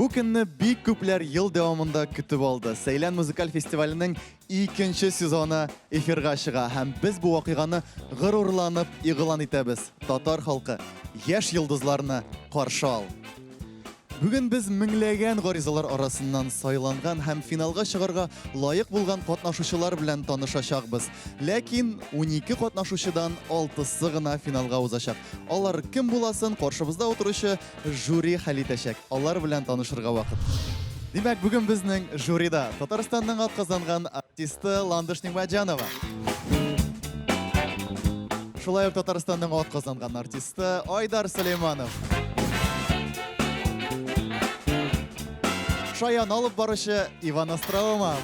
Бу көнне бик күпләр ел дәвамында көтеп алды. Сәйлән музыкаль фестиваленең икенче сезоны эфирга чыга һәм без бу вакыйганы горурланып игълан итәбез. Татар халкы, яшь йолдызларны каршы ал! Бүген без меңләгән гаризалар арасыннан сайланган һәм финалга чыгарга лаек булган катнашучылар белән танышачакбыз. Ләкин 12 катнашучыдан алтысы гына финалга узачак. Алар кем буласын каршыбызда утыручы жюри хәл итәчәк. Алар белән танышырга вакыт. Димәк, бүген безнең жюрида Татарстанның атказанган артисты Ландыш Нигъмәтҗанова. Шулай ук Татарстанның атказанган артисты Айдар Сөләйманов. Шаян алып баручы Иван Остроумов.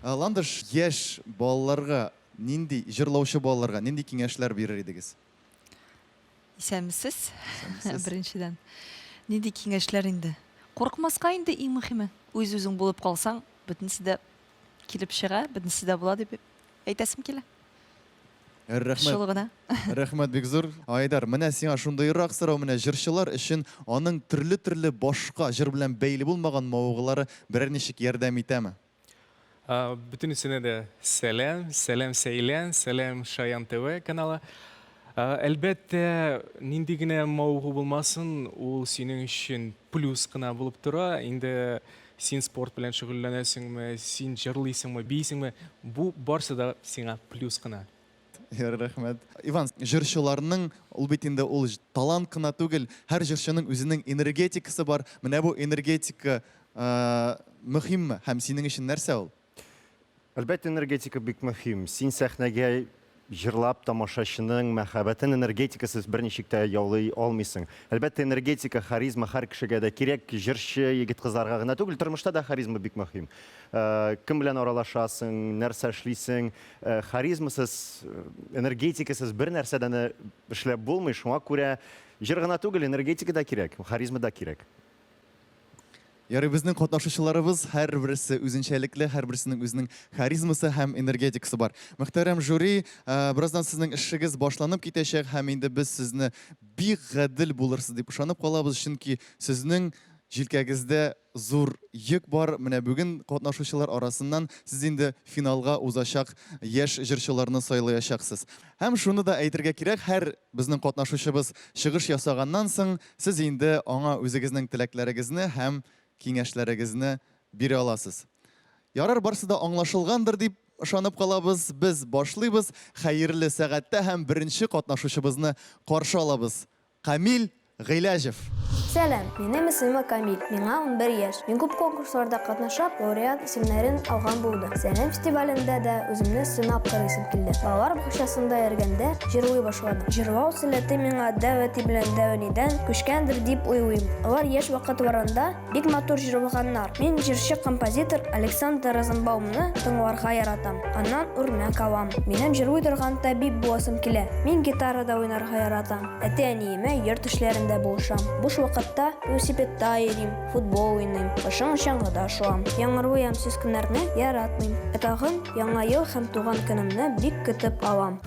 Ландыш, яшь балаларга нинди, җырлаучы балаларга нинди киңәшләр бирер идегез? Исәнмесез. Исәнмесез. Беренчедән. Нинди киңәшләр инде? Курыкмаска инде иң мөһиме. Үз-үзең булып калсаң, бөтенесе дә килеп чыга, бөтенесе дә була дип әйтәсем килә. Рәхмәт. Шул гына. Рәхмәт бик зур. Айдар, менә сиңа шундыйрак сорау, менә җырчылар өчен аның төрле-төрле башка җыр белән бәйле булмаган мавыгулары берәр ничек ярдәм итәме? Бөтенесенә дә сәлам, сәлам Сәйлән, сәлам Шаян ТВ каналы. Әлбәттә, нинди генә мавыгу булмасын, ул синең өчен плюс кына булып тора. Инде син спорт белән шөгыльләнәсеңме, син җырлыйсыңмы, биисеңме, бу барсы да сиңа плюс кына. Рәхмәт. Иван, җырчыларның, ул бит инде ул талант кына түгел, һәр җырчының үзенең энергетикасы бар. Менә бу энергетика мөһимме һәм синең өчен нәрсә ул? Әлбәттә, энергетика бик мөһим. Син сәхнәгә җырлап тамашачының мәхәббәтен энергетикасыз берничек тә яулый алмыйсың. Әлбәттә, энергетика, харизма һәр кешегә дә кирәк, җырчы егет-кызларга гына түгел, тормышта да харизма бик мөһим. Кем белән аралашасың, нәрсә эшлисең, харизмасыз, энергетикасыз бер нәрсәдән дә эшләп булмый. Шуңа күрә җыр гына түгел, энергетика да кирәк, харизма да кирәк. Ярый, безнең катнашучыларыбыз һәрберсе үзенчәлекле, һәрберсенең үзенең харизмасы һәм энергетикасы бар. Мөхтәрәм жюри, бераздан сезнең эшегез башланып китәчәк һәм инде без сезне бик гадел булырсыз дип ышанып калабыз, чөнки сезнең җилкәгездә зур йөк бар. Менә бүген катнашучылар арасыннан сез инде финалга узачак яшь җырчыларны сайлаячаксыз. Һәм шуны да әйтергә кирәк, һәр безнең катнашучыбыз чыгыш ясаганнан соң, Сез инде аңа үзегезнең теләкләрегезне һәм киңәшләрегезне бирә аласыз. Ярар, барсы да аңлашылгандыр дип ышанып калабыз. Без башлыйбыз. Хәерле сәгатьтә һәм беренче катнашучыбызны каршы алабыз. Камил Гыйләҗев. Сәлам, минем исемем Камил, миңа 11 яшь. Мин күп конкурсларда катнашап, лауреат исемнәрен алган булды. Сәлам фестивалендә дә үземне сынап карыйсым килде. Балалар бакчасында йөргәндә җырлый башладым. Җырлау сәләте миңа дәү әти белән дәү әнидән күчкәндер дип уйлыйм. Алар яшь вакытларында бик матур җырлаганнар. Мин җырчы-композитор Александр Розенбаумны тыңларга яратам. Аннан үрнәк алам. Минем җырлый торган табиб буласым килә. Мин гитарада уйнарга яратам. Әти-әниемә йорт эшләрендә булышам. Буш вакытта велосипедта йөрим, футбол уйныйм, кышын чаңгыда шуам. Яңгырлы ямьсез көннәрне яратмыйм. Ә тагын Яңа ел һәм туган көнемне бик көтеп алам.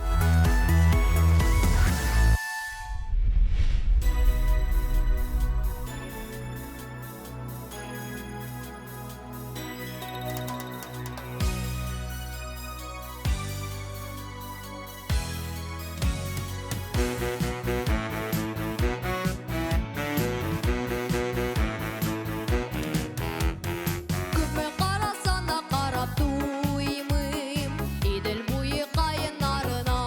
Күпме карасаң да карап туймыйм Идел буе каеннарына.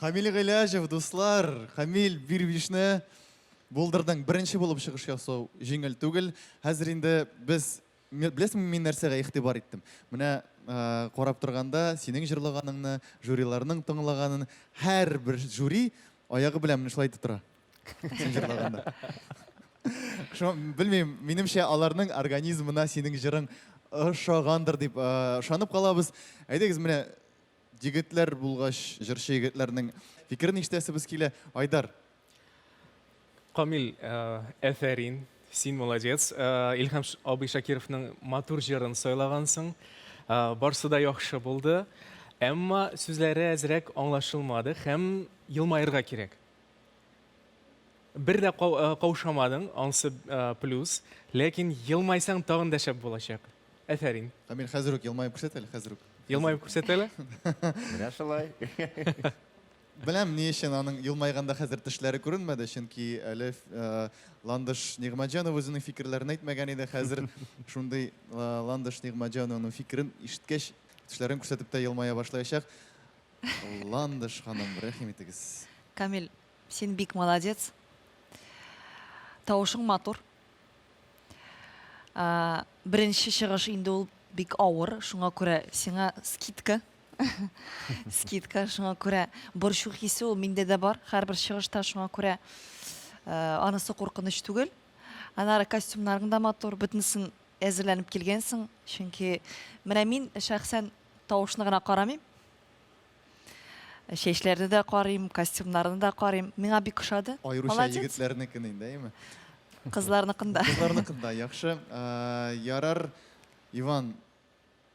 Камил Гыйләҗев, дуслар, Камил, бир бишне булдырдың. Беренче булып чыгыш ясау җиңел түгел. Хәзер инде без, беләсеңме, мин нәрсәгә игътибар иттем? Менә э, карап торганда, синең җырлаганыңны, жюриларның тыңлаганын, һәрбер жюри аягы белән менә шулай итеп тора. Син җырлаганда. Шуңа белмим, минемчә, аларның организмына синең җырың ошагандыр дип э, ышанып калабыз. Әйдәгез, менә Егетләр булгач, җырчы егетләрнең фикерен ишетәсебез килә. Айдар. Камил, әфәрин, син молодец. Илһам абый Шакировның матур җырын сайлагансың. Барсы да яхшы булды. Әмма сүзләре әзрәк аңлашылмады һәм елмаерга кирәк. Бер дә каушамадың, ансы плюс. Ләкин елмайсаң тагын да шәп булачак. Әфәрин. Камил, хәзер үк елмаеп күрсәт әле, хәзер үк. Елмаеп күрсәт әле. Менә шулай. Беләм, ни өчен аның елмайганда хәзер тешләре күренмәде, чөнки әле Ландыш Нигъмәтҗанова үзенең фикерләрен әйтмәгән иде. Хәзер шундый Ландыш Нигъмәтҗанованың фикерен ишеткәч, тешләрен күрсәтеп тә елмая башлаячак. Ландыш ханым, рәхим итегез. Камил, син бик молодец. Тавышың матур. Беренче чыгыш инде ул бик авыр, шуңа күрә сиңа скидка. Скидка, шуңа күрә борчу хисе ул миндә дә бар, һәрбер чыгышта, шуңа күрә анысы куркыныч түгел. Аннары костюмнарың да матур, бөтенесен әзерләнеп килгәнсең, чөнки менә мин шәхсән тавышны гына карамыйм. Чәчләрне дә карыйм, костюмнарны да карыйм. Миңа бик ошады. Аеруча Молодец. егетләрнекен инде, әйеме? Кызларныкын да. Кызларныкын да, яхшы. Ярар, Иван,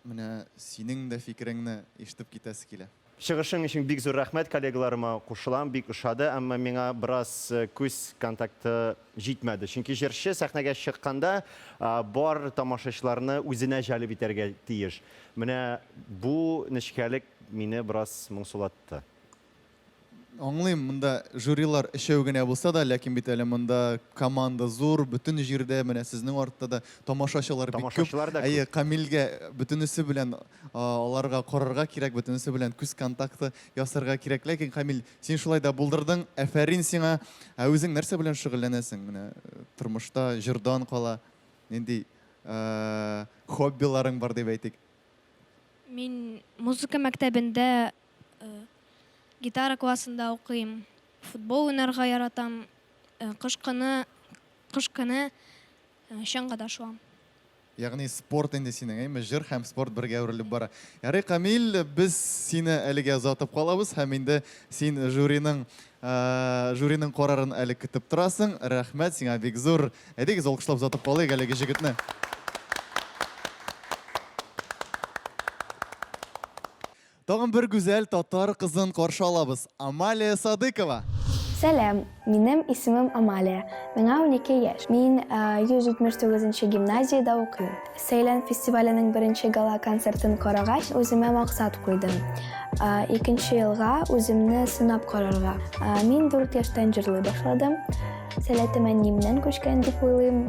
менә синең дә фикереңне ишетеп китәсе килә. Чыгышың өчен бик зур рәхмәт, коллегаларыма кушылам, бик ошады, әмма миңа бераз күз контакты җитмәде. Чөнки җырчы сәхнәгә чыкканда бар тамашачыларны үзенә җәлеп итәргә тиеш. Менә бу нечкәлек мине бераз моңсулатты. Аңлыйм, монда жюрилар өчәү генә булса да, ләкин бит әле монда команда зур, бөтен җирдә, менә сезнең артта да тамашачылар бик күп. Тамашачылар да күп. Әйе, Камилгә бөтенесе белән аларга карарга кирәк, бөтенесе белән күз контакты ясарга кирәк. Ләкин, Камил, син шулай да булдырдың, афәрин сиңа. Ә үзең нәрсә белән шөгыльләнәсең? Менә тормышта җырдан кала нинди хоббиларың бар дип әйтик? Мин музыка мәктәбендә гитара классында укыйм. Футбол уйнарга яратам. Кыш көне, кыш көне чаңгыда шуам. Ягъни спорт инде синең, әйме? Җыр һәм спорт бергә үрелеп бара. Ярый, Камил, без сине әлегә озатып калабыз һәм инде син жюриның жюриның карарын әле көтеп торасың. Рәхмәт сиңа бик зур. Әйдәгез, алкышлап озатып калыйк әлеге җегетне. Тагын бер гүзәл татар кызын каршы алабыз. Амалия Садыкова. Сәлам, минем исемем Амалия. Миңа 12 яшь. Мин 179 нче гимназиядә укыйм. Сәйлән фестиваленең беренче гала-концертын карагач, үземә максат куйдым. Икенче елга үземне сынап карарга. Мин 4 яшьтән җырлый башладым. Сәләтем әниемнән күчкән дип уйлыйм.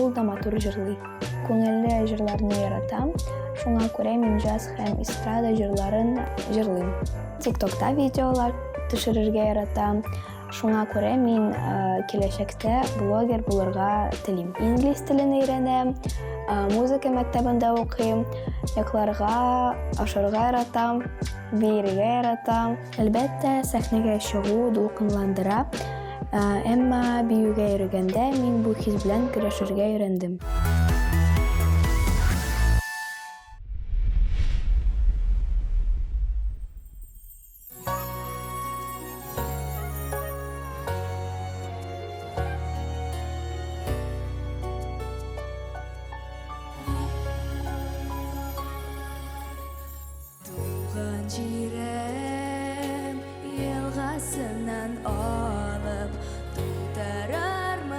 Ул да матур җырлый. Күңелле җырларны яратам. Шуңа күрә мин джаз һәм эстрада җырларын җырлыйм. Тиктокта видеолар төшерергә яратам. Шуңа күрә мин киләчәктә блогер булырга телим. Инглиз телен өйрәнәм, музыка мәктәбендә укыйм, йокларга, ашарга яратам, биергә яратам. Әлбәттә, сәхнәгә чыгу дулкынландыра, әмма биюгә йөргәндә мин бу хис белән көрәшергә өйрәндем. Туган җирем елгасыннан алып тутырырмын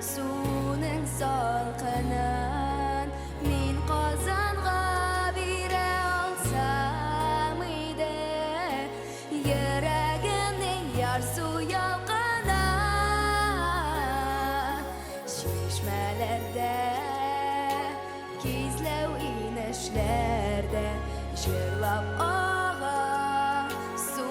суның салкынын мин Казанга бирә алсам иде йөрәгемнең ярсу ялкынын чишмәләрдә Кизләү инешләрдә җырлап ага су.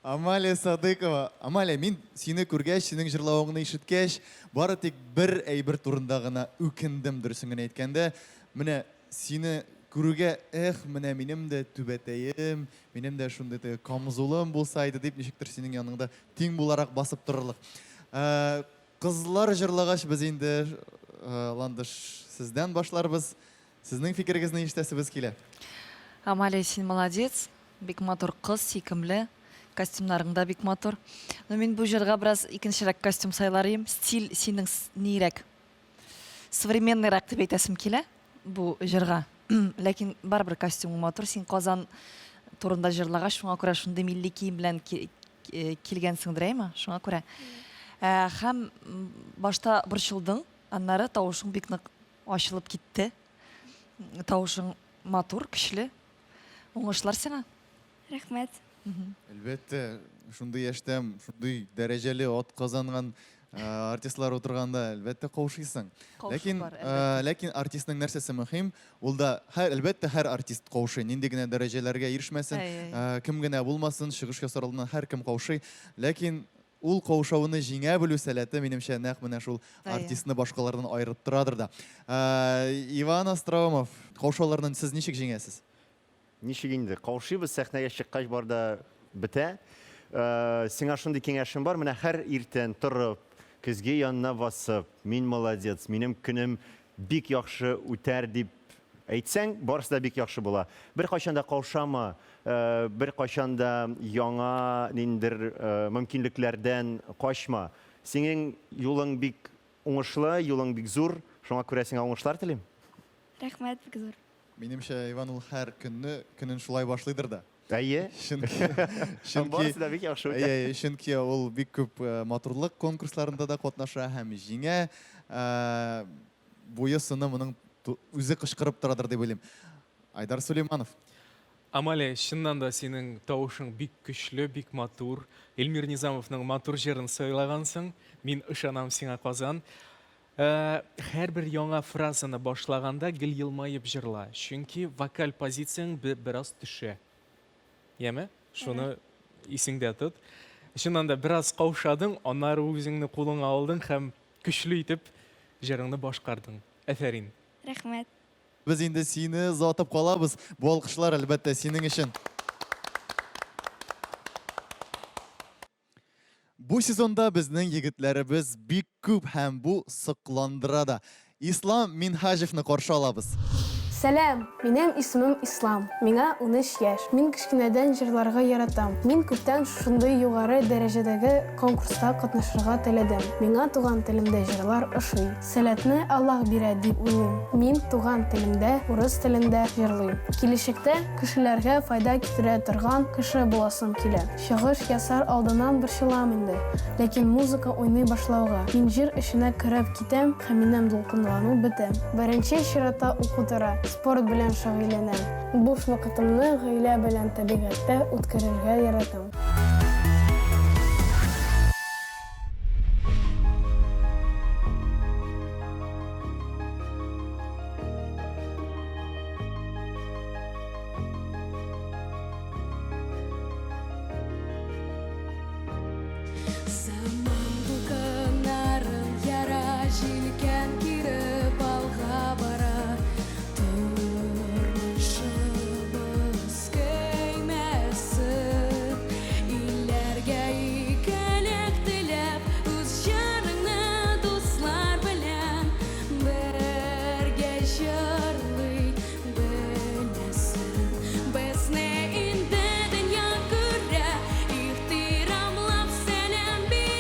Амалия Садыкова. Амалия, мин сине күргәч, синең җырлавыңны ишеткәч, бары тик бер әйбер турында гына үкендем, дөресен генә әйткәндә. Менә сине күрүгә, эх, менә минем дә түбәтәем, минем дә шундый теге камзулым булса иде дип, ничектер синең яныңда тиң буларак басып торырлык. Э, кызлар җырлагач, без инде э, Ландыш сездән башларбыз. Сезнең фикерегезне ишетәсебез килә. Амалия, син молодец. Бик матур кыз, сөйкемле. Костюмнарың да бик матур. Но мин бу җырга бераз икенчерәк костюм сайлар идем. Стиль синең нирәк? Современныйрак дип әйтәсем килә бу җырга. Ләкин барыбер костюмың матур. Син Казан турында җырлагач, шуңа күрә шундый милли кием белән э, килгәнсеңдер, әйме? Шуңа күрә. Ә, һәм башта борчылдың, аннары тавышың бик нык ачылып китте. Тавышың матур, көчле. Уңышлар сиңа. Рәхмәт. Әлбәттә, шундый яшьтә шундый дәрәҗәле ат казанган э, артистлар утырганда, әлбәттә, каушыйсың. Ләкин, э, ләкин артистның нәрсәсе мөһим? Ул да һәр, әлбәттә, һәр артист каушый. Нинди генә дәрәҗәләргә ирешмәсен, э, кем генә булмасын, чыгыш ясар алдыннан һәркем каушый. Ләкин Ул каушауны җиңә белү сәләте, минемчә, нәкъ менә шул артистны башкалардан аерып торадыр да. Иван Остроумов, каушауларны сез ничек җиңәсез? Ничек инде? Каушыйбыз, сәхнәгә чыккач бар да бетә. Сиңа шундый киңәшем бар, менә һәр иртән торып, көзге янына басып, мин молодец, минем көнем бик яхшы үтәр дип әйтсәң, барысы да бик яхшы була. Беркайчан да каушама, беркайчан да яңа ниндидер мөмкинлекләрдән качма. Синең юлың бик уңышлы, юлың бик зур, шуңа күрә сиңа уңышлар телим. Рәхмәт бик зур. Минемчә, Иван ул һәр көнне көнен шулай башлыйдыр да. Әйе. Чөнки, чөнки Барысы да бик яхшы үтә. Әйе, чөнки ул бик күп матурлык конкурсларында да катнаша һәм җиңә. Буе-сыны моның үзе кычкырып торадыр дип уйлыйм. Айдар Сулейманов. Амалия, чыннан да синең тавышың бик көчле, бик матур. Эльмир Низамовның матур җырын сайлагансың. Мин ышанам сиңа, Казан. Э, һәрбер яңа фразаны башлаганда гел елмаеп җырла, чөнки вокаль позицияң бераз төшә. Яме? Шуны исеңдә тот. Чыннан да бераз каушадың, аннары үзеңне кулыңа алдың һәм Көчле итеп җырыңны башкардың. Әфәрин. Рәхмәт. Без инде сине озатып калабыз. Бу алкышлар, әлбәттә, синең өчен. Бу сезонда безнең егетләребез бик күп һәм бу сокландыра да. Ислам Минһаҗевны каршы алабыз. Сәлам! Минем исемем Ислам. Миңа 13 яшь. Мин кечкенәдән җырларга яратам. Мин күптән шушындый югары дәрәҗәдәге конкурста катнашырга теләдем. Миңа туган телемдә җырлар ошый. Сәләтне Аллаһ бирә дип уйлыйм. Мин туган телемдә, урыс телендә җырлыйм. Киләчәктә кешеләргә файда китерә торган кеше буласым килә. Чыгыш ясар алдыннан борчылам инде. Ләкин музыка уйный башлауга, мин җыр эченә кереп китәм һәм минем дулкынлану бетә. Беренче чиратта уку тора, спорт белән шөгыльләнәм. Буш вакытымны гаилә белән табигатьтә үткәрергә яратам. Заман дулкыннарын яра, җилкән кире алга бара. Тормышыбыз көймәсе. Илләргә игелек теләп, үз җырыңны дуслар белән бергә җырлый Беләсең, безне инде дөнья күрә, ихтирамлап сәлам бирә.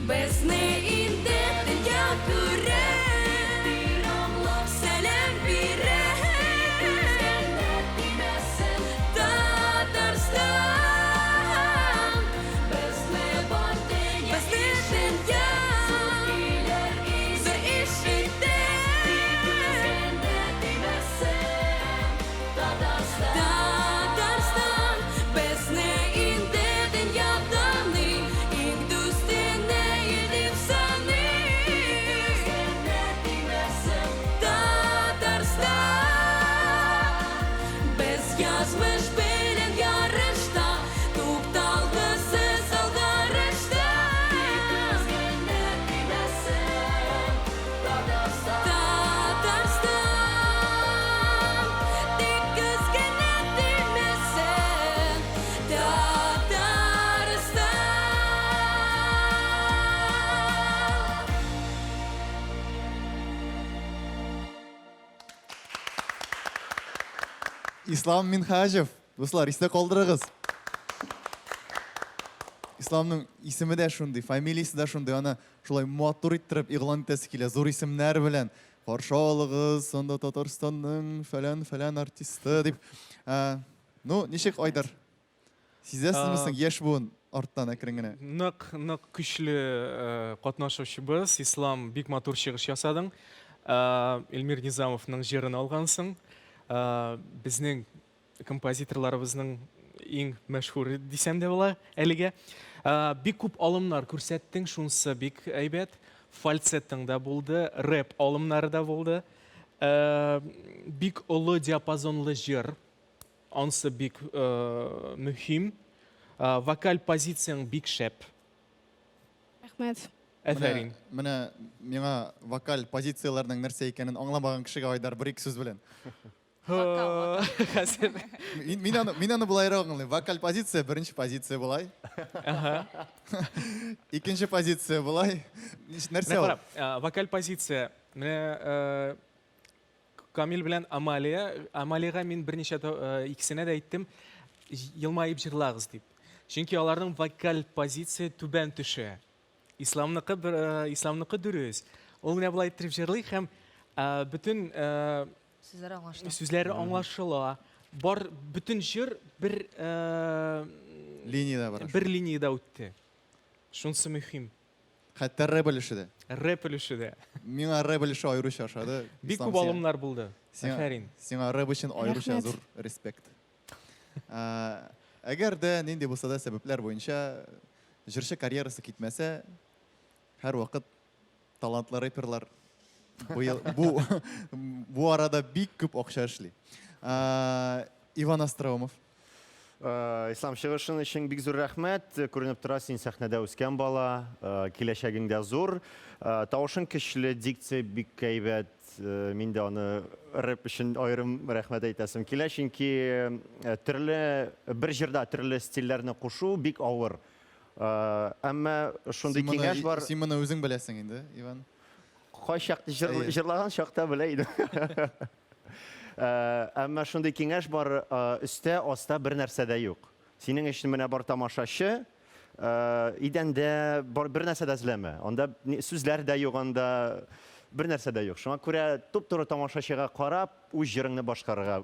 Безне инде дөнья күрә, Ихтирамлап сәлам бирә. Татарстан, безне бар дөнья, безне дөнья зур ишетә. Татарстан, безне инде дөнья таный, иң дустына ил дип саный. Татарстан, без язмыш белән ярышта, тукталгысыз алгарышта. Татарстан, тик күз генә тимәсен, Татарстан. Ислам Минһаҗев, дуслар, истә калдырыгыз. Исламның исеме дә шундый, фамилиясе дә шундый, аны шулай матур иттереп игълан итәсе килә, зур исемнәр белән. Каршы алыгыз, анда Татарстанның фәлән-фәлән артисты дип. Ә, ну, ничек, Айдар? Сизәсезме соң, яшь буын арттан әкрен генә? Нык, нык көчле э, катнашучыбыз Ислам, бик матур чыгыш ясадың. Э, Эльмир Низамовның җырын алгансың. Э, безнең композиторларыбызның иң мәшһүре дисәм дә була әлегә. Бик күп алымнар күрсәттең, шунысы бик әйбәт. Фальцетың да булды, рэп алымнары да булды. Бик олы диапазонлы җыр. Ансы бик мөһим. Вокаль позицияң бик шәп. Рәхмәт. Әфәрин. Менә миңа вокаль позицияләрнең нәрсә икәнен аңламаган кешегә Айдар бер-ике сүз белән. Вокал, вокал. Хәзер. Мин, мин аны, мин аны болайрак аңлыйм. Вокаль позиция беренче позиция болай. Икенче позиция болай. Нәрсә Менә ул? кара, э, вокаль позиция. Менә э, Камил белән Амалия, Амалиягә мин берничә э, икесенә дә әйттем, елмаеп җырлагыз дип. Чөнки аларның вокаль позиция түбән төшә. Исламныкы бер, исламныкы дөрес. Ул менә болай иттереп җырлый һәм бөтен Сүзләре аңлашыла. Сүзләре аңлашыла. Бар бөтен җыр бер линиядә бара. Бер линиядә үтте. Шунысы мөһим. Хәтта рэп өлеше дә. Рэп өлеше дә. Миңа рэп өлеше аеруча ошады. Бик күп алымнар булды. Афәрин. Сиңа рэп өчен аеруча зур респект. Әгәр дә нинди булса да сәбәпләр буенча җырчы карьерасы китмәсә, һәрвакыт Талантлы рэперлар быел бу бу арада бик күп акча эшли. Иван Остроумов. Ислам чыгышың өчен бик зур рәхмәт. Күренеп тора, син сәхнәдә үскән бала, киләчәгең дә зур. Тавышың көчле, дикция бик әйбәт. Мин дә аны рэп өчен аерым рәхмәт әйтәсем килә, чөнки төрле бер җырда төрле стильләрне кушу бик авыр. Әмма шундый киңәш бар. Син моны үзең беләсең инде, Иван. Кайчак җырлаган чакта белә идем. Әмма шундый киңәш бар, өстә, аста бер нәрсә дә юк. Синең өчен менә бар тамашачы, идәндә бар бер нәрсә дә эзләмә. Анда сүзләр дә юк, анда бер нәрсә дә юк. Шуңа күрә туп-туры тамашачыга карап, үз җырыңны башкарырга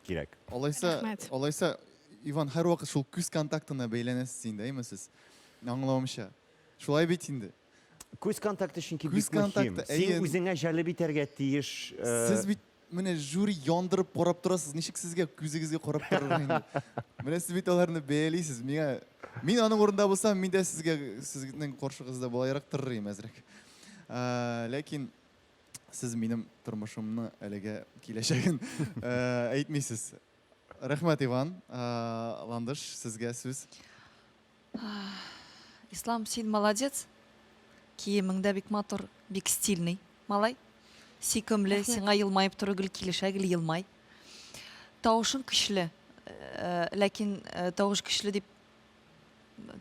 кирәк. Алайса, Рәхмәт. алайса, Иван, һәрвакыт шул күз контактына бәйләнәсез инде, әйме сез? Аңлавымча. Шулай бит инде. Күз контакты чөнки Күз бик мөһим. контакты, Син әйе. үзеңә җәлеп итәргә тиеш. э, Сез бит менә жюри яндырып карап торасыз. Ничек сезгә күзегезгә карап торырга инде? Менә сез бит аларны бәялисез. Миңа мин аның урынында булсам, мин дә сезгә сезнең каршыгызда болайрак торыр идем әзрәк. Э, Ләкин Сез минем тормышымны әлегә киләчәген э, әйтмисез. Рәхмәт, Иван. Э, Ландыш, сезгә сүз. Ислам, син молодец. Киемең дә бик матур, бик стильный малай. Сөйкемле, сиңа елмаеп тору гел килешә, гел елмай. Тавышың көчле. Э, ләкин тавыш көчле дип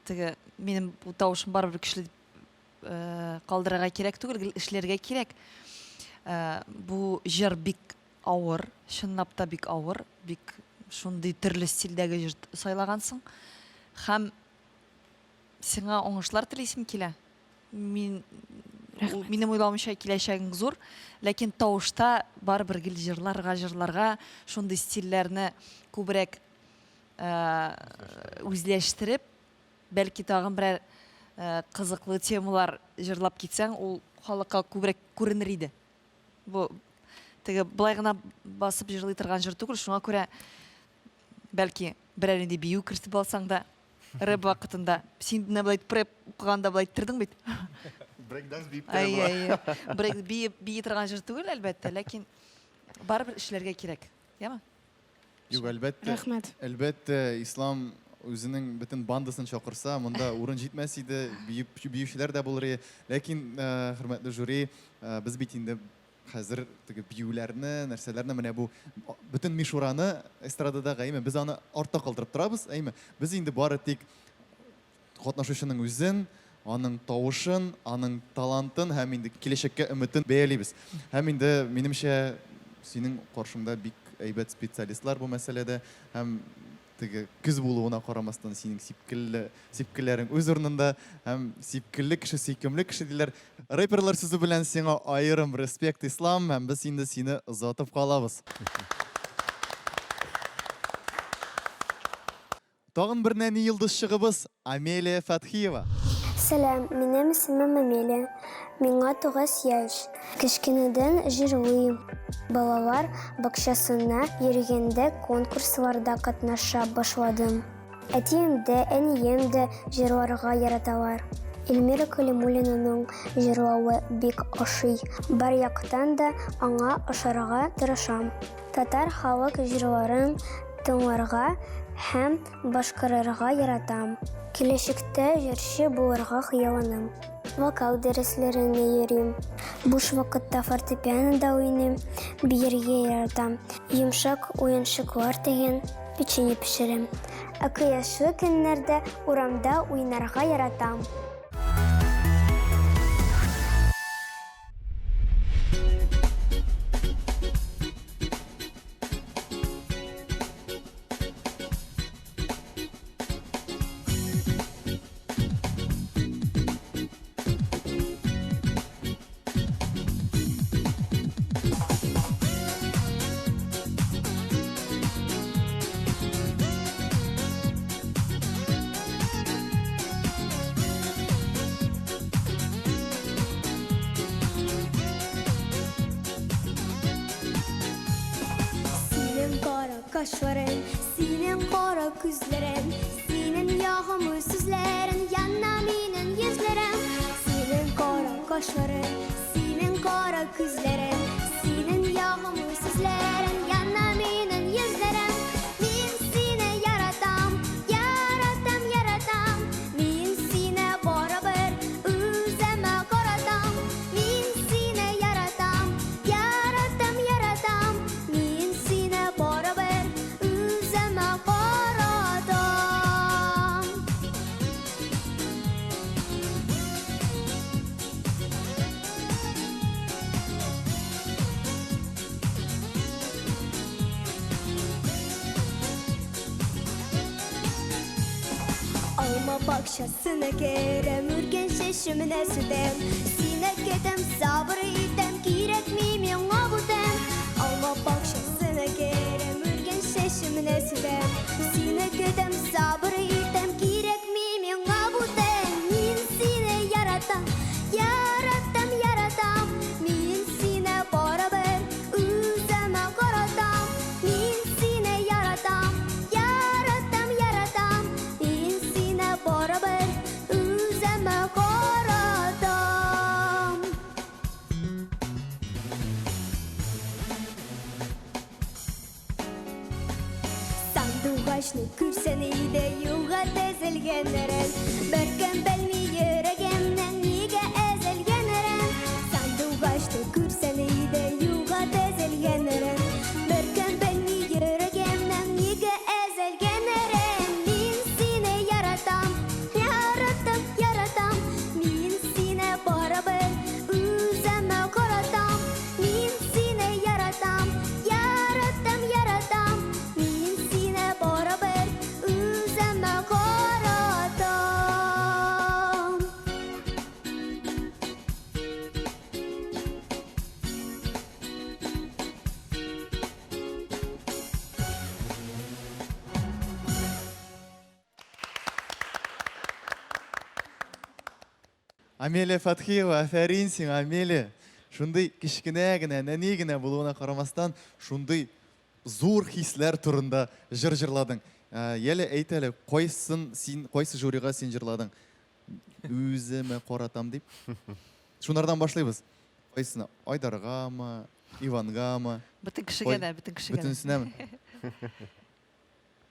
теге минем бу тавышым барыбер көчле дип Э, калдырырга кирәк түгел, гел эшләргә кирәк. Э, бу җыр бик авыр, чынлап та бик авыр, бик шундый төрле стильдәге җыр сайлагансың. Һәм сиңа уңышлар телисем килә. Мин минем уйлавымча киләчәгең зур, ләкин тавышта барыбер гел җырларга, җырларга, шундый стильләрне күбрәк үзләштереп, бәлки тагын берәр кызыклы темалар җырлап китсәң, ул халыкка күбрәк күренер иде. Бу теге былай гына басып җырлый торган җыр түгел, шуңа күрә бәлки берәр нинди бию кертеп алсаң да рэп вакытында. Син менә болай рэп укыганда болай иттердең бит. Брейк-данс биеп тә була. Әйе, әйе. Брейк биеп бии торган җыр түгел, әлбәттә, ләкин барыбер эшләргә кирәк. Яме? Юк, әлбәттә. Рәхмәт. Әлбәттә, Ислам үзенең бөтен бандасын чакырса, монда урын җитмәс иде, биеп, биючеләр дә булыр иде. Ләкин, хөрмәтле жюри, без бит инде хәзер теге биюләрне, нәрсәләрне, менә бу бөтен мишураны эстрададагы, әйме, без аны артта калдырып торабыз, әйме. Без инде бары тик катнашучының үзен, аның тавышын, аның талантын һәм инде киләчәккә өметен бәялибез. Һәм инде, минемчә, синең каршыңда бик әйбәт специалистлар бу мәсьәләдә һәм теге көз булуына карамастан синең сипкелле сипкелләрең үз урынында һәм сипкелле кеше сөйкемле кеше диләр. Рэперлар сүзе белән сиңа аерым респект, Ислам, һәм без инде сине озатып калабыз. Тагын бер нәни йолдызчыгыбыз, Амелия Фәтхиева. Сәлам, минем исемем Амелия. Миңа 9 яшь. Кечкенәдән җырлыйм. Балалар бакчасына йөргәндә конкурсларда катнаша башладым. Әтием дә, әнием дә җырларга яраталар. Эльмира Калимуллинаның җырлавы бик ошый. Бар яктан да аңа ошарга тырышам. Татар халык җырларын тыңларга һәм башкарырга яратам. Киләчәктә җырчы булырга хыялланам. Вокал дәресләренә йөрим. Буш вакытта фортепианода уйныйм, биергә яратам. Йомшак уенчыклар тегәм, печенье пешерәм. Ә кояшлы көннәрдә урамда уйнарга яратам. Синең кара кашларың, синең кара күзләрең, синең ягымлы сүзләрең яна минем йөзләрем. Синең кара кашларың, синең кара күзләрең, синең ягымлы сүзләрең яна минем йөзләрем. Мин сине яратам, яратам, яратам. Мин сине барыбер үземә каратам. Мин сине яратам, яратам, яратам. Мин сине барыбер үземә каратам. Алма бакчасына керәм, үргән чәчемне сүтәм. Сине көтәм, сабыр итәм, кирәкми миңа бүтән. Алма бакчасына керәм, үргән чәчемне сүтәм. Сине көтәм, сабыр итәм, кирәкми миңа бүтән. Мин сине яратам, яратам, яратам. Мин сине барыбер үземә каратам. Мин сине яратам, яратам, яратам. Мин сине барыбер үземә каратам. Сандугачны күрсән иде юлга тезелгәннәрен. Беркем белми йөрәгемнең нигә өзелгәннәрен. Сандугачны күрсән иде юлга тезелгәннәрен. Беркем белми йөрәгемнең нигә өзелгәннәрен. Мин сине яратам, яратам, яратам. Мин сине барыбер үземә каратам. Мин сине яратам, яратам, яратам. Мин сине барыбер үземә каратам. Амелия Фатхиева, афәрин сиңа, Амелия. Шундый кечкенә генә, нәни генә булуына карамастан, шундый зур хисләр турында җыр җырладың. Ә, Яле, әйт әле, кайсын син, кайсы жюрига син җырладың? Үземә каратам дип. Шунардан башлыйбыз. Кайсына? Айдаргамы, Ивангамы? Бөтен кешегә дә, бөтен кешегә дә. Бөтенесенәме?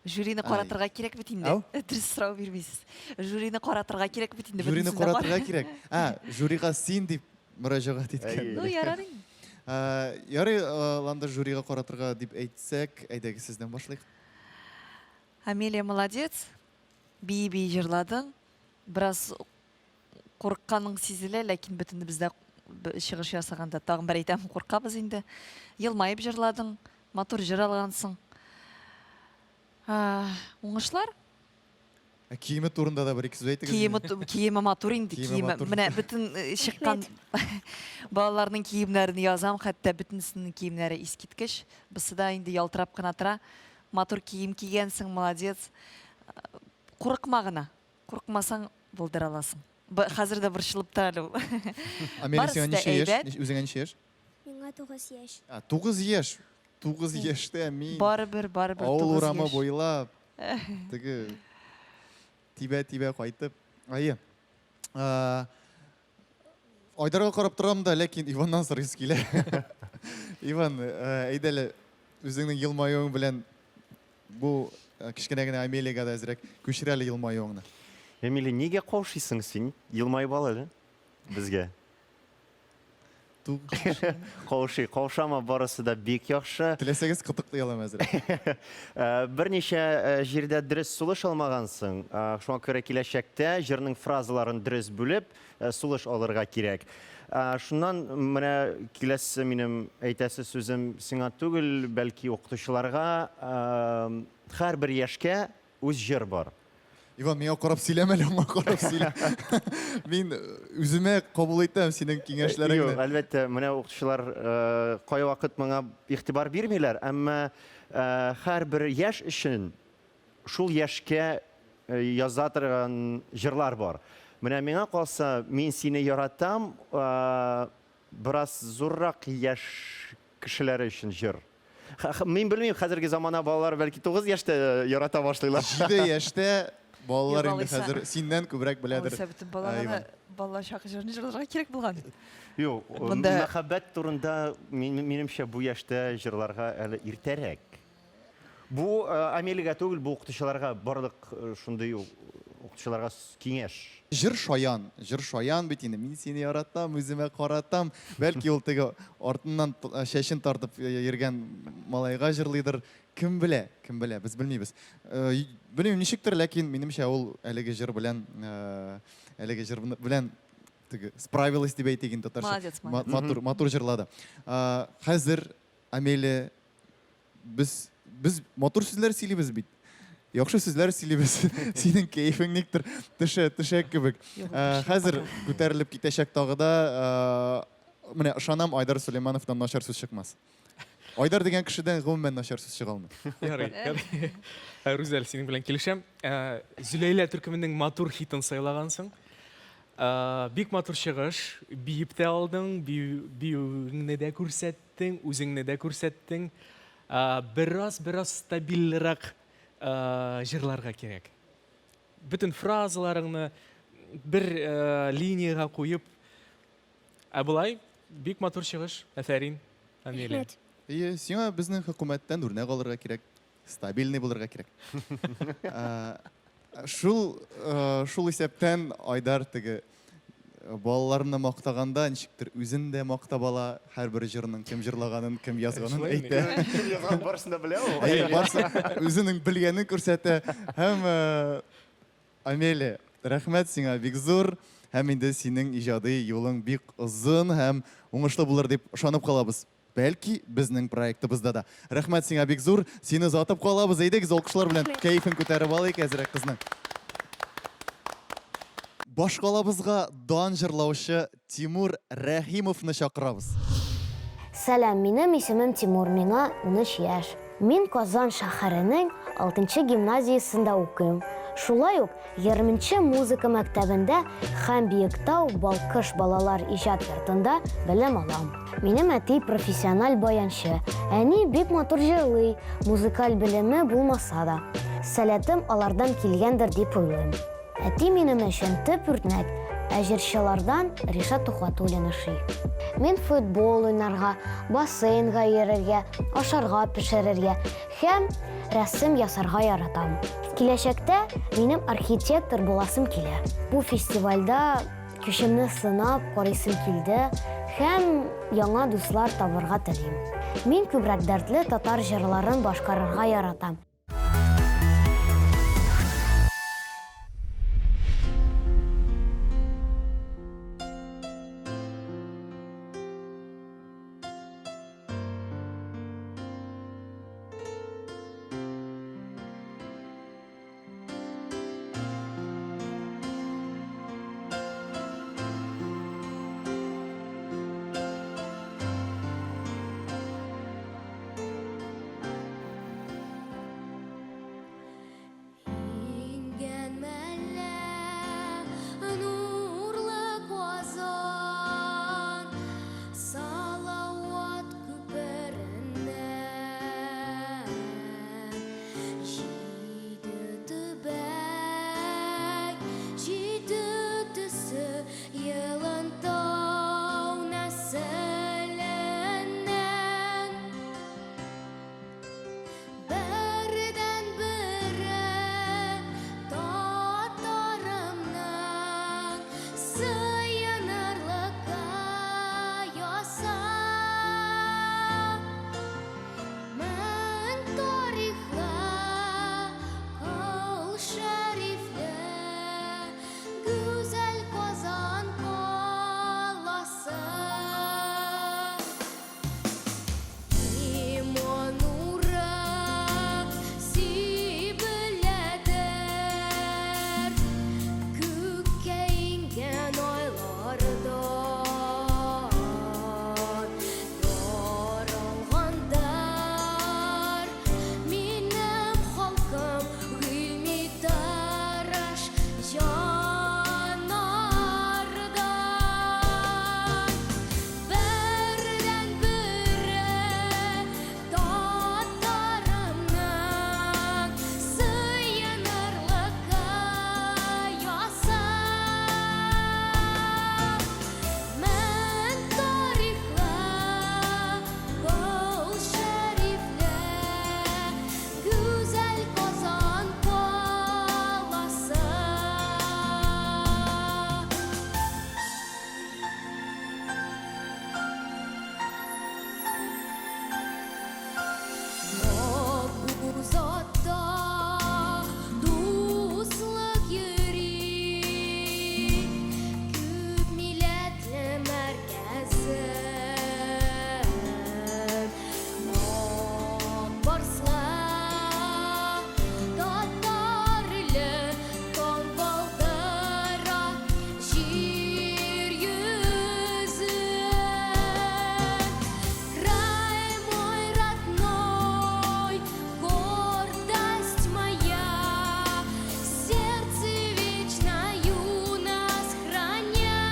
Жюрины каратырга кирәк бит инде. Дөрес сорау бирмисез. Жюрины каратырга кирәк бит инде. Жюрины каратырга кирәк. Ә, жюрига син дип мөрәҗәгать иткән. Ну, ярар инде. Ярый, Ландыш жюрига каратырга дип әйтсәк, әйдәгез сездән башлыйк. Амелия молодец. Бии-бии җырладың. Бераз курыкканың сизелә, ләкин бөтенебез дә чыгыш ясаганда тагын бер әйтәм, куркабыз инде. Елмаеп җырладың, матур җыр алгансың. Уңышлар? Ә киеме турында да бер-ике сүз әйтегез. Киеме, киеме матур инде, киеме. Менә бөтен э, чыккан балаларның киемнәрен язам, хәтта бөтенесенең киемнәре искиткеч. Бусы да инде ялтырап кына тора. Матур кием кигәнсең, молодец. Курыкма гына. Курыкмасаң, булдыра аласың. Хәзер дә борчылып тора әле ул. Амелия, сиңа ничә яшь? Үзеңә ничә яшь? Миңа 9 яшь. А, 9 яшь. 9 яшьтә мин. Барыбер, барыбер 9 яшь. Авыл урамы буйлап теге тибә-тибә кайтып. Әйе. Айдарга карап торам да, ләкин Иваннан сорыйсы килә. Иван, әйдә әле, үзеңнең елмаюың белән бу кечкенә генә Амелиягә дә әзрәк күчер әле елмаюыңны. Эмили, нигә каушыйсың син? Елмаеп ал әле безгә. Каушый, каушама, барысы да бик яхшы. Теләсәгез, кытыклый алам әзрәк. Берничә җирдә дөрес сулыш алмагансың. Шуңа күрә киләчәктә җырның фразаларын дөрес бүлеп, сулыш алырга кирәк. Шуннан менә киләсе минем әйтәсе сүзем сиңа түгел, бәлки укытучыларга. Һәрбер яшькә үз җыр бар. Иван, миңа карап сөйләмә әле, аңа карап сөйлә. Мин үземә кабул итәм синең киңәшләреңне. Юк, әлбәттә, менә укытучылар кайвакыт моңа игътибар бирмиләр, әмма һәрбер яшь өчен шул яшькә яза торган җырлар бар. Менә миңа калса, мин сине яратам, бераз зуррак яшь кешеләре өчен җыр. Мин белмим, хәзерге замана балалары бәлки 9 яшьтә ярата башлыйлар. 7 яшьтә балалар инде хәзер синнән күбрәк беләдер. Алайса бөтен балаларга бала чак җырын җырларга кирәк булган. Юк, мәхәббәт турында минемчә бу яшьтә җырларга әле иртәрәк. Бу Амелиягә түгел, бу укытучыларга, барлык шундый укытучыларга киңәш. Җыр шаян, җыр шаян бит инде. Мин сине яратам, үземә каратам. Бәлки ул теге артыннан чәчен тартып йөргән малайга җырлыйдыр. Кем белә, кем белә, без белмибез. Белмим, ничектер, ләкин минемчә ул әлеге җыр белән, әлеге җыр белән теге справилась дип әйтик инде татарча. Молодец, молодец. Матур, матур җырлады. Хәзер Амелия Без без матур сүзләр сөйлибез бит. Яхшы сүзләр сөйлибез. Синең кәефең никтер төшә, төшә кебек. Э, хәзер күтәрелеп китәчәк тагы да. Э, менә ышанам, Айдар Сулеймановтан начар сүз чыкмас. Айдар дигән кешедән гомумән начар сүз чыга алмый. Ярый, ярый. Э, Рүзәл, синең белән килешәм. Зөләйлә төркеменең матур хитын сайлагансың. Бик матур чыгыш, биеп тә алдың, биюеңне дә күрсәттең, үзеңне дә күрсәттең. Бераз, бераз стабильрәк җырларга кирәк. Бөтен фразаларыңны бер линиягә куеп. Ә болай бик матур чыгыш. Афәрин, Амелия. Рәхмәт. Әйе, сиңа безнең хөкүмәттән үрнәк алырга кирәк. Стабильный булырга кирәк. Шул шул исәптән Айдар теге балаларны мактаганда ничектер үзен дә мактап ала, һәрбер җырның кем җырлаганын, кем язганын әйтә. Кем язган барысын да белә ул. Әйе, барысы үзенең белгәнен күрсәтә. Һәм Амелия, рәхмәт сиңа бик зур. Һәм инде синең иҗади юлың бик озын һәм уңышлы булыр дип ышанып калабыз. Бәлки, безнең проектыбызда да. Рәхмәт сиңа бик зур. Сине озатып калабыз. Әйдәгез, алкышлар белән кәефен күтәреп алыйк әзрәк кызның. Башкалабызга дан җырлаучы Тимур Рәхимовны чакырабыз. Сәлам, минем исемем Тимур, миңа 13 яшь. Мин Казан шәһәренең алтынчы гимназиясендә укыйм. Шулай ук Ярминче музыка мәктәбендә һәм Биектау Балкыш балалар иҗат йортында белем алам. Минем әти профессиональ баянчы, әни бик матур җырлый, музыкаль белеме булмаса да. Сәләтем алардан килгәндер дип уйлыйм. Әти минем өчен төп үрнәк, ә җырчылардан Ришат Тухватуллин ошый. Мин футбол уйнарга, бассейнга йөрергә, ашарга пешерергә һәм рәсем ясарга яратам. Киләчәктә минем архитектор буласым килә. Бу фестивальдә көчемне сынап карыйсым килде һәм яңа дуслар табырга телим. Мин күбрәк дәртле татар җырларын башкарырга яратам. Иңгән мәллә нурлы Казан, Салават күпереннән. Җиде төбәк, җиде төсе, Елантау нәселеннән. Бердән-бере татарымның сыенырлыкка яза. Мең тарихлы, Кол Шәрифле, гүзәл Казан каласы. Иман нуры сибеләдер Күккә иңгән айлардан. Яралгандыр минем халкым гыйльми тырыш җаннардан. Бердән-бере татарымның сыенырлыкка яза. Мең тарихлы, Кол Шәрифле, гүзәл Казан каласы. Акбузатта дуслык йөри, Күп милләтле мәркәзем. Ак барсла, татар иле таң калдыра җир йөзен. Край мой родной, гордость моя, сердце вечно юность храня.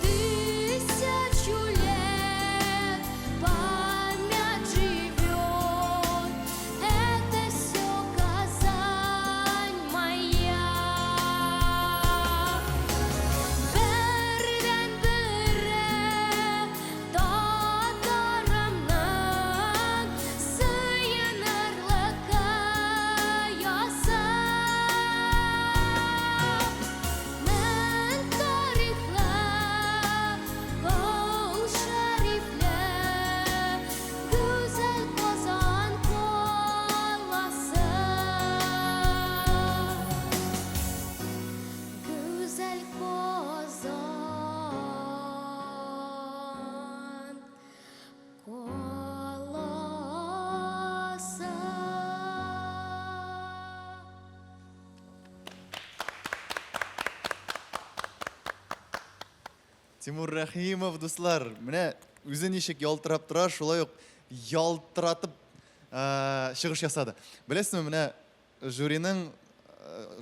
Тысячу лет память живет, это все Казань моя. Бердән-бере татарымның сыенырлыкка яза. Мең тарихлы, Кол Шәрифле, гүзәл Казан каласы. Гүзәл Казан каласы. Тимур Рәхимов, дуслар, менә үзе ничек ялтырап тора, шулай ук ялтыратып чыгыш ясады. Беләсезме, менә жюриның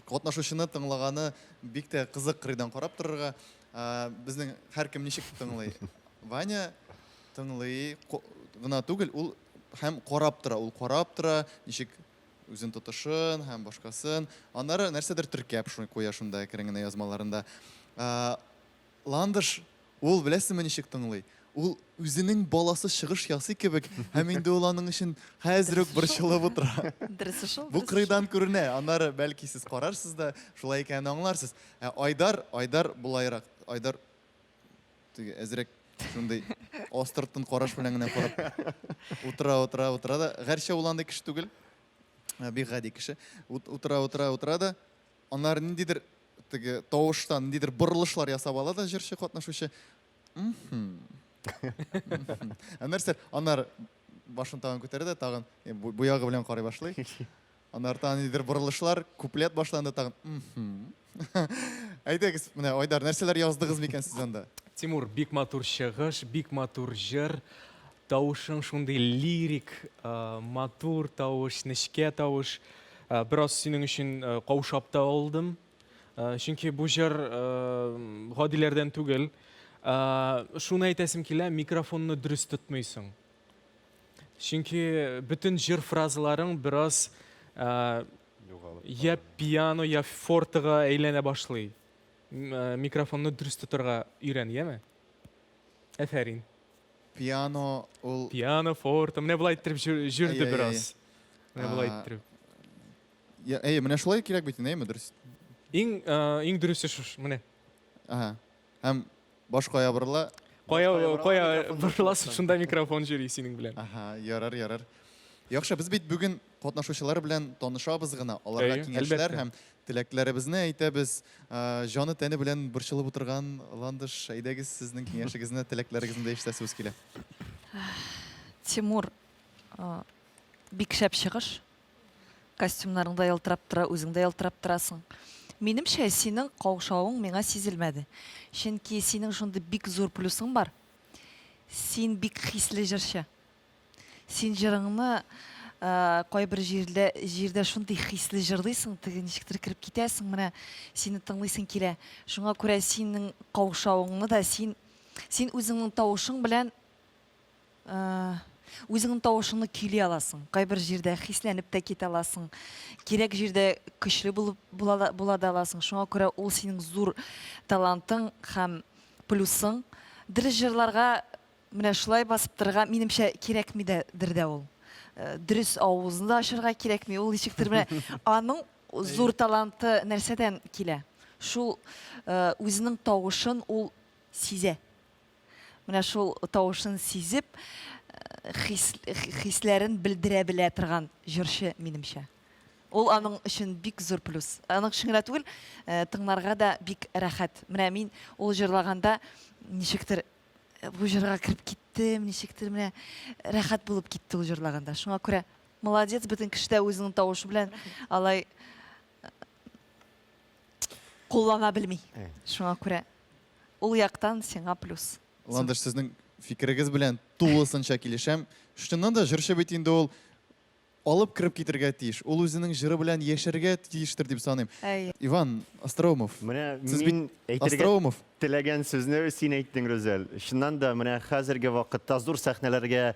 катнашучыны тыңлаганы бик тә кызык кырыйдан карап торырга. Безнең һәркем ничек тыңлый? Ваня тыңлый гына түгел, ул һәм карап тора. Ул карап тора, ничек үзен тотышын һәм башкасын. Аннары нәрсәдер теркәп куя шунда әкрен генә язмаларында. Ландыш, ул беләсезме ничек тыңлый? Ул үзенең баласы чыгыш ясый кебек, һәм инде ул аның өчен хәзер үк борчылып утыра. Дөресе шул. Бу кырыйдан күренә. Аннары бәлки сез карарсыз да, шулай икәнен аңларсыз. Ә Айдар, Айдар болайрак. Айдар теге әзрәк шундый астыртын караш белән генә карап утыра, утыра, утыра да. Гәрчә ул андый кеше түгел. Бик гади кеше. Утыра, утыра, утыра да. Аннары ниндидер теге тавыштан ниндидер борылышлар ясап ала да җырчы катнашучы. Ә нәрсә? Аннары башын тагын күтәрә дә тагын э, бу ягы белән карый башлый. Аннары тагын ниндидер борылышлар, куплет башланды тагын. Әйдәгез, менә Айдар, нәрсәләр яздыгыз микән сез анда? Тимур, бик матур чыгыш, бик матур җыр. Тавышың шундый лирик, э, матур тавыш, нечкә тавыш. Э, бераз синең өчен э, каушап та алдым. Э, чөнки бу җыр гадиләрдән түгел. Шуны әйтәсем килә, микрофонны дөрес тотмыйсың. Чөнки бөтен җыр фразаларың бераз я пиано, я фортега әйләнә башлый. Микрофонны дөрес тотарга өйрән, яме? Әфәрин. Пиано ул Пиано, форте, менә болай иттереп җөрде бераз. Менә болай иттереп. Әйе, менә шулай кирәк бит инде, әйеме, дөрес? Иң иң дөресе шуш, менә. Ага. Һәм баш кая борыла? Кая кая борыласың, шунда микрофон йөри синең белән. Ага, ярар, ярар. Яхшы, без бит бүген катнашучылар белән танышабыз гына, аларга киңәшләр һәм теләкләребезне әйтәбез. Җаны тәне белән борчылып утырган Ландыш, әйдәгез, сезнең киңәшегезне, теләкләрегезне дә ишетәсебез килә. Тимур, бик шәп чыгыш. Костюмнарың да ялтырап тора, үзең дә ялтырап торасың. Минемчә, синең каушавың миңа сизелмәде. Чөнки синең шундый бик зур плюсың бар. Син бик хисле җырчы. Син җырыңны кайбер җирдә, җирдә шундый хисле җырлыйсың, теге ничектер кереп китәсең, менә сине тыңлыйсың килә. Шуңа күрә синең каушавыңны да син, син үзеңнең тавышың белән Үзеңнең тавышыңны көйли аласың. Кайбер җирдә хисләнеп тә китә аласың. Кирәк җирдә көчле булып була, була да аласың. Шуңа күрә ул синең зур талантың һәм плюсың. Дөрес җырларга менә шулай басып торырга, минемчә, кирәкми дә дер дә ул. Дөрес авызны да ачырга кирәкми. Ул ничектер менә аның зур таланты нәрсәдән килә? Шул үзенең тавышын ул сизә. Менә шул тавышын сизеп, хис, хисләрен белдерә белә торган җырчы, минемчә. Ул аның өчен бик зур плюс. Аның өчен генә түгел, тыңларга да бик рәхәт. Менә мин ул җырлаганда ничектер бу җырга кереп киттем, ничектер менә рәхәт булып китте ул җырлаганда. Шуңа күрә молодец, бөтен кеше дә үзенең тавышы белән алай куллана белми. Шуңа күрә ул яктан сиңа плюс. Ландыш, сезнең фикерегез белән тулысынча килешәм. Чыннан да җырчы бит инде ул алып кереп китергә тиеш. Ул үзенең җыры белән яшәргә тиештер дип саныйм. Әйе. Иван Остроумов. Менә Сез мин бит әйтергә Остроумов. теләгән сүзне син әйттең, Рүзәл. Чыннан да, менә хәзерге вакытта зур сәхнәләргә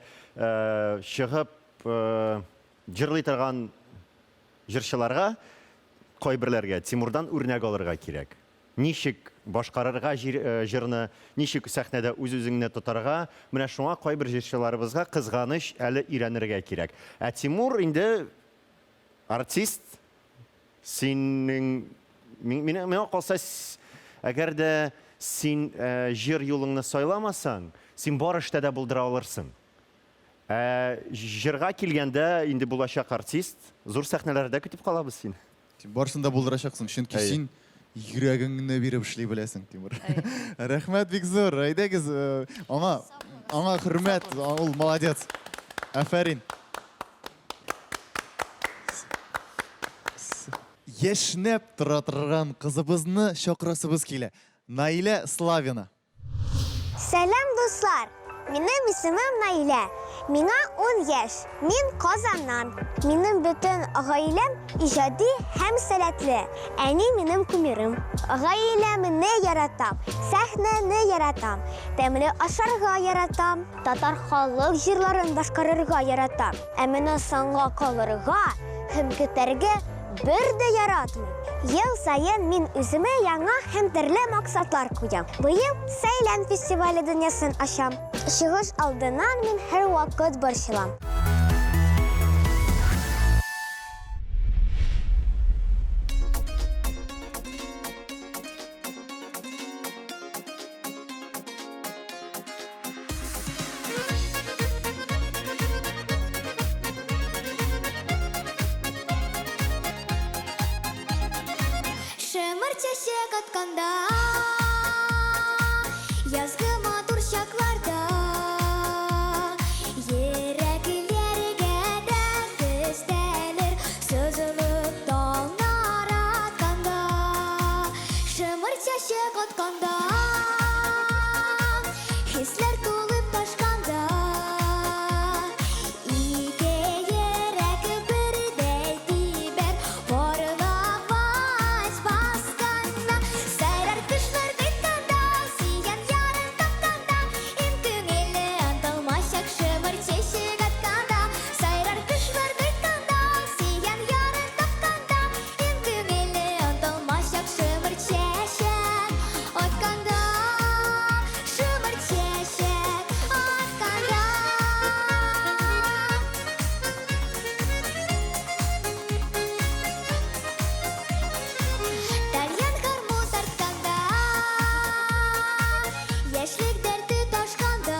чыгып җырлый торган җырчыларга, кайберләргә Тимурдан үрнәк алырга кирәк. Ничек башкарырга җырны, ничек сәхнәдә үз-үзеңне тотарга, менә шуңа кайбер җырчыларыбызга, кызганыч, әле өйрәнергә кирәк. Ә Тимур инде артист, синең, миңа калса, әгәр дә син җыр юлыңны сайламасаң, син бар эштә дә булдыра алырсың. Ә җырга килгәндә, инде булачак артист, зур сәхнәләрдә көтеп калабыз сине. Син барысын да булдырачаксың, чөнки син йөрәгеңне биреп эшли беләсең, Тимур. Рәхмәт бик зур. Әйдәгез, э, аңа аңа хөрмәт, ул молодец. Афәрин. Яшьнәп тора торган кызыбызны чакырасыбыз килә. Наилә Славина. Сәлам, дуслар! Минем исемем Наилә. Миңа 10 яшь. Мин Казаннан. Минем бөтен гаиләм иҗади һәм сәләтле. Әни минем кумирым. Гаиләмне яратам, сәхнәне яратам, тәмле ашарга яратам, татар халык җырларын башкарырга яратам. Ә менә соңга калырга һәм көтәргә бер дә яратмыйм. Ел саен мин үземә яңа һәм төрле максатлар куям. Быел Сәйлән фестивале дөньясын ачам. Чыгыш алдыннан мин һәрвакыт борчылам. Шымыр чәчәк атканда, Язгы матур чакларда, Йөрәкләргә дәрт өстәлер, Сызылып таңнар атканда, Шымыр чәчәк атканда, Хисләр тулып ташканда, Ике йөрәк бердәй тибәр, Парлап вальс басканда, Сайрар кошлар кайтканда, Сөйгән ярын тапканда, Иң күңелле онытылмачак шымыр чәчәк атканда, Сайрар кошлар кайтканда, Сөйгән ярын тапканда, Иң күңелле онытылмачак шымыр чәчәк атканда, Шымыр чәчәк атканда. Тальян гармун тартканда, Яшьлек дәрте ташканда,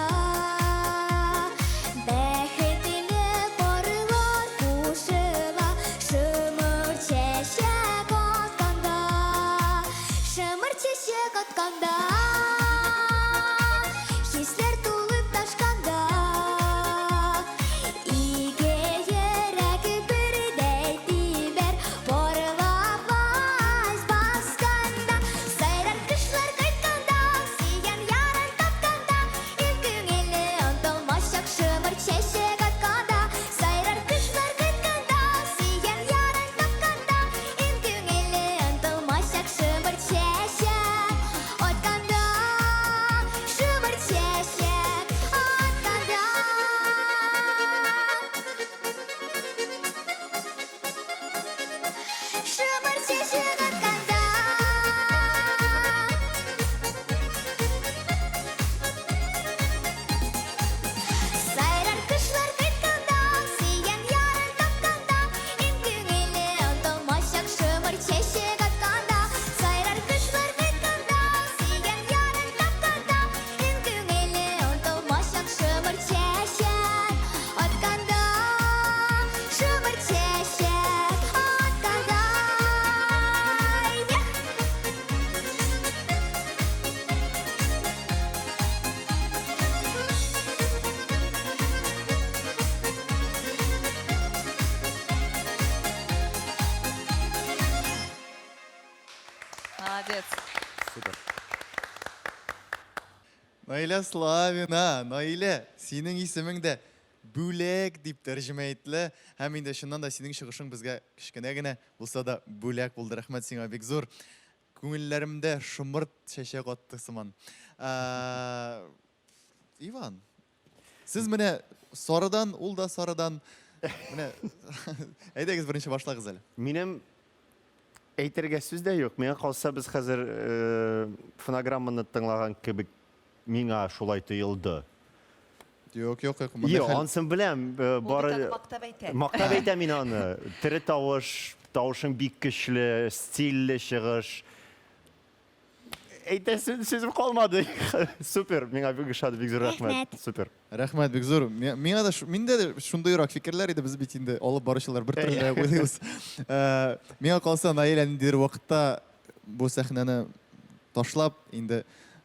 Бәхетле парлар кушыла, Шымыр чәчәк атканда, Шымыр чәчәк атканда, Хисләр тулып ташканда, Ике йөрәк бердәй тибәр, Парлап вальс басканда, Сайрар кошлар кайтканда, Сөйгән ярын тапканда, Иң күңелле онытылмачак шымыр чәчәк атканда, Сайрар кошлар кайтканда, Сөйгән ярын тапканда, Иң күңелле онытылмачак шымыр чәчәк атканда, Шымыр чәчәк атканда. Шымыр чәчәк атканда. Сайрар кошлар кайтканда, Сөйгән ярын тапканда, Иң күңелле онытылмачак шымыр чәчәк атканда, Сайрар кошлар кайтканда, Сөйгән ярын тапканда, Иң күңелле онытылмачак шымыр чәчәк атканда, Шымыр чәчәк атканда. Эх! Молодец. Супер. Наилә Славина, Наилә, синең исемең дә Бүләк дип тәрҗемә ителә. Һәм инде чыннан да синең чыгышың безгә кечкенә генә булса да бүләк булды. Рәхмәт сиңа бик зур. Күңелләремдә шомырт чәчәк атты сыман. Ә, Иван, сез менә сарыдан, ул да сарыдан. Менә әйдәгез беренче башлагыз әле. Минем әйтергә сүз дә юк. Миңа калса, без хәзер э, фонограмманы тыңлаган кебек миңа шулай тоелды. Юк, юк, юк. Монда Юк, хәл- ансын беләм. Э, Ул бит Бары аны мактап әйтә. мактап әйтәм мин аны. Тере тавыш, тавышың бик көчле, стильле чыгыш. Әйтәсе сүзем калмады. Супер, миңа бик ошады, бик зур рәхмәт. Рәхмәт. Супер. Рәхмәт бик зур. Миңа да миндә дә шундыйрак фикерләр иде, без бит инде алып баручылар бер төрле уйлыйбыз. Э, Миңа калса, Наилә ниндидер вакытта бу сәхнәне ташлап, инде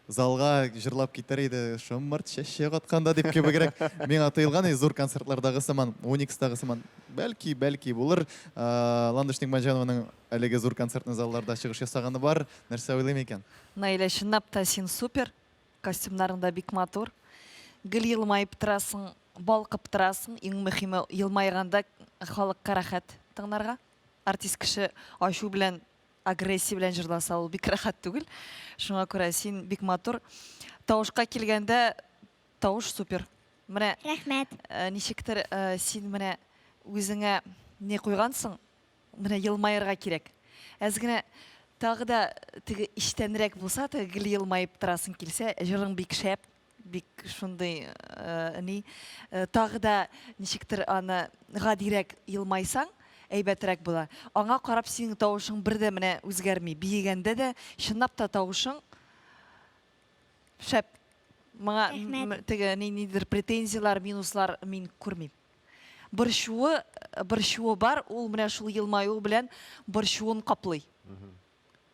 залга җырлап китәр иде, шомырт чәчәк атканда дип кебегрәк миңа тоелган иде, зур концертлардагы сыман, Уникстагы сыман. Бәлки, бәлки булыр. Э, Ландыш Нигъмәтҗанованың әлеге зур концертный залларда чыгыш ясаганы бар. Нәрсә уйлыйм икән? Наилә, чынлап та син супер. Костюмнарың да бик матур. Гел елмаеп торасың, балкып торасың. Иң мөһиме, елмайганда халыкка рәхәт тыңларга. Артист кеше ачу белән, агрессия белән җырласа, ул бик рәхәт түгел. Шуңа күрә син бик матур. Тавышка килгәндә, тавыш супер. Менә Рәхмәт. Э, ничектер э, син менә үзеңә не куйгансың, менә елмаерга кирәк. Әз генә тагы да теге эчтәнрәк булса, теге гел елмаеп торасың килсә, җырың бик шәп, бик шундый э, ни, тагы да ничектер аны гадирәк елмайсаң, әйбәтрәк була. Аңа карап синең тавышың бер дә менә үзгәрми. Биегәндә дә чынлап та тавышың Шәп. Моңа теге ниндидер претензияләр, минуслар мин күрмим. Борчуы, борчуы бар, ул менә шул елмаюы белән борчуын каплый.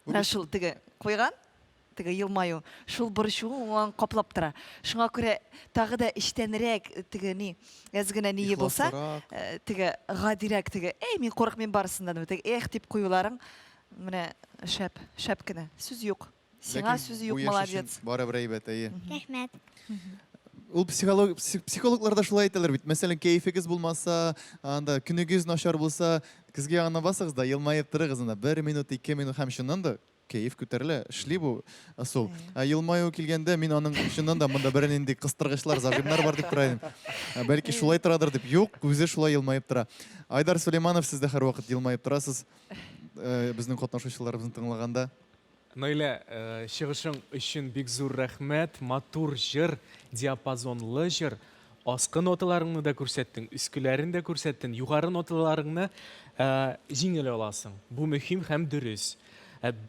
Менә шул теге куйган, теге елмаю, шул борчуын ул аны каплап тора. Шуңа күрә тагы да эчтәнрәк теге ни, әз генә ние булса, э, теге гадирәк теге, әй, мин курыкмыйм барысыннан, теге эх дип куюларың менә шәп, шәп кенә. Сүз юк. Сиңа Ләкин сүз бу юк, яшь өчен молодец. Барыбер әйбәт, әйе. Рәхмәт. Ул психолог, психологлар да шулай әйтәләр бит. Мәсәлән, кәефегез булмаса, анда көнегез начар булса, көзге янына басыгыз да елмаеп торыгыз анда. Бер минут, ике минут һәм чыннан да кәеф күтәрелә. Эшли бу ысул. Ә елмаю килгәндә мин аның чыннан да монда бернинди кыстыргычлар, зажимнар бар дип тора идем. Ә, Бәлки шулай торадыр дип. Юк, үзе шулай елмаеп тора. Айдар Сулейманов, сез дә һәрвакыт елмаеп торасыз. Э, Безнең катнашучыларыбызны тыңлаганда. Наилә, чыгышың өчен бик зур рәхмәт. Матур җыр, диапазонлы җыр. Аскы ноталарыңны да күрсәттең, өскеләрен дә күрсәттең. Югары ноталарыңны җиңел аласың. Бу мөһим һәм дөрес.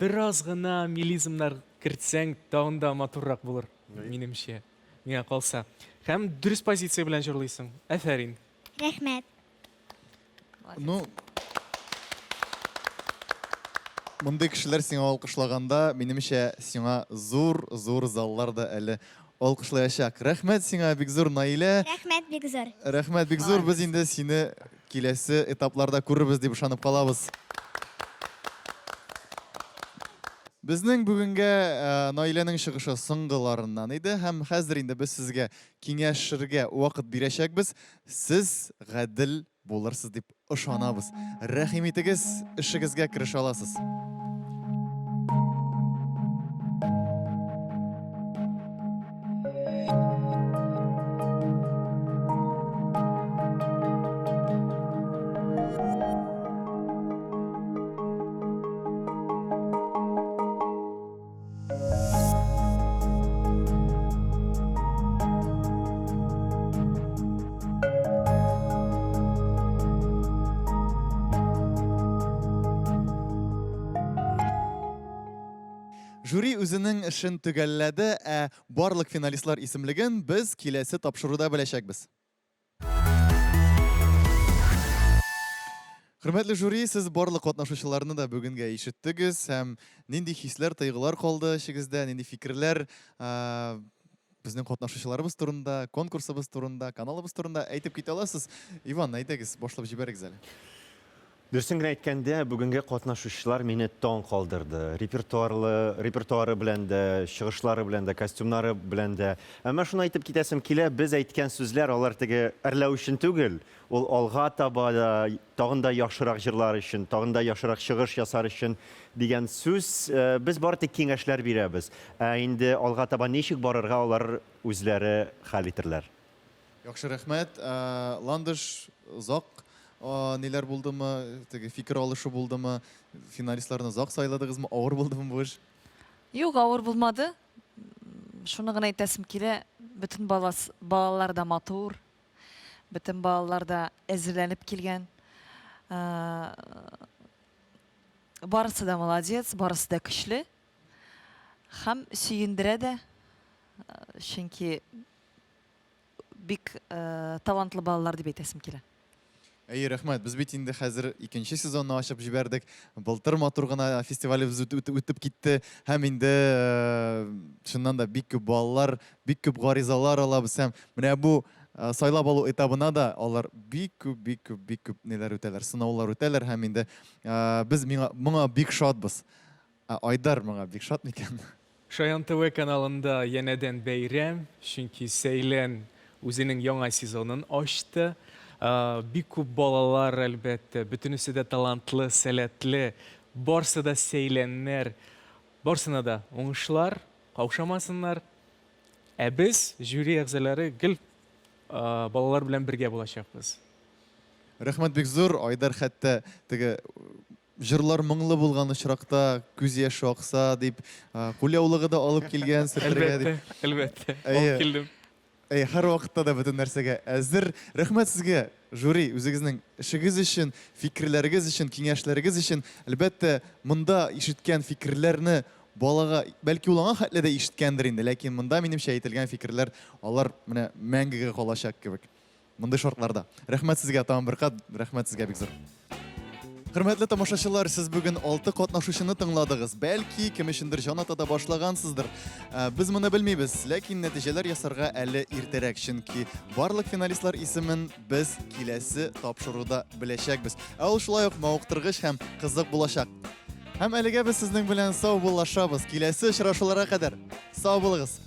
Бераз гына мелизмнар кертсәң, тагын да матуррак булыр, минемчә, миңа калса. Һәм дөрес позиция белән җырлыйсың. Афәрин. Рәхмәт. Ну, мондый кешеләр сиңа алкышлаганда, минемчә, сиңа зур-зур заллар да әле алкышлаячак. Рәхмәт сиңа бик зур, Наилә. Рәхмәт бик зур. Рәхмәт бик зур. Без инде сине киләсе этапларда күрербез дип ышанып калабыз. Безнең бүгенгә э, Наиләнең чыгышы соңгыларыннан иде һәм хәзер инде без сезгә киңәшергә вакыт бирәчәкбез. Сез гадел булырсыз дип ышанабыз. Рәхим итегез, эшегезгә керешә аласыз. Жюри үзенең эшен төгәлләде, ә барлык финалистлар исемлеген без киләсе тапшыруда беләчәкбез. Хөрмәтле жюри, сез барлык катнашучыларны да бүгенгә ишеттегез һәм нинди хисләр, тойгылар калды эчегездә, нинди фикерләр безнең катнашучыларыбыз турында, конкурсыбыз турында, каналыбыз турында әйтеп китә аласыз. Иван, әйдәгез, башлап җибәрегез әле. Дөресен генә әйткәндә, бүгенге катнашучылар мине таң калдырды. Репертуарлы, репертуары белән дә, чыгышлары белән дә, костюмнары белән дә. Әмма шуны әйтеп китәсем килә, без әйткән сүзләр алар теге әрләү өчен түгел, ул алга таба да тагын да яхшырак җырлар өчен, тагын да яхшырак чыгыш ясар өчен дигән сүз. Э, без бары тик киңәшләр бирәбез. Ә инде алга таба ничек барырга алар үзләре хәл итерләр. Яхшы, рәхмәт. Э, Ландыш, озак ниләр булдымы, теге фикер алышу булдымы, финалистларны озак сайладыгызмы, авыр булдымы бу эш? Юк, авыр булмады. Шуны гына әйтәсем килә, бөтен балас, балалар да матур, бөтен балалар да әзерләнеп килгән. Э, барысы да молодец, барысы да көчле. Һәм сөендерә дә, э, чөнки бик талантлы балалар дип әйтәсем килә. Әйе, рәхмәт. Без бит инде хәзер икенче сезонны ачып җибәрдек. Былтыр матур гына фестивалебез үтеп китте. Һәм инде чыннан да бик күп балалар, бик күп гаризалар алабыз. Һәм менә бу сайлап алу этабына да алар бик күп, бик күп, бик күп ниләр үтәләр, сынаулар үтәләр. Һәм инде без миңа, моңа бик шатбыз. Ә Айдар моңа бик шат микән? Шаян ТВ каналында янәдән бәйрәм, чөнки Сәйлән үзенең яңа сезонын ачты. Бик күп балалар, әлбәттә, бөтенесе дә талантлы, сәләтле, барсы да сәйләннәр. Барсына да уңышлар, каушамасыннар. Ә без, жюри әгъзалары, гел балалар белән бергә булачакбыз. Рәхмәт бик зур, Айдар хәтта теге җырлар моңлы булган очракта күз яше акса дип, кулъяулыгы да алып килгән сөртергә дип. Әлбәттә, әлбәттә, алып килдем. Әйе, һәрвакытта да бөтен нәрсәгә әзер. Рәхмәт сезгә, жюри, үзегезнең эшегез өчен, фикерләрегез өчен, киңәшләрегез өчен. Әлбәттә, монда ишеткән фикерләрне балага, бәлки ул аңа хәтле дә ишеткәндер инде, ләкин монда, минемчә, әйтелгән фикерләр алар менә мәңгегә калачак кебек. Мондый шартларда. Рәхмәт сезгә тагын бер кат, рәхмәт сезгә бик зур. Хөрмәтле тамашачылар, сез бүген алты катнашучыны тыңладыгыз. Бәлки, кем өчендер җан ата да башлагансыздыр. Ә, без моны белмибез, ләкин нәтиҗәләр ясарга әле иртәрәк, чөнки барлык финалистлар исемен без киләсе тапшыруда беләчәкбез. Ә ул шулай ук мавыктыргыч һәм кызык булачак. Һәм әлегә без сезнең белән саубуллашабыз. Киләсе очрашуларга кадәр сау булыгыз.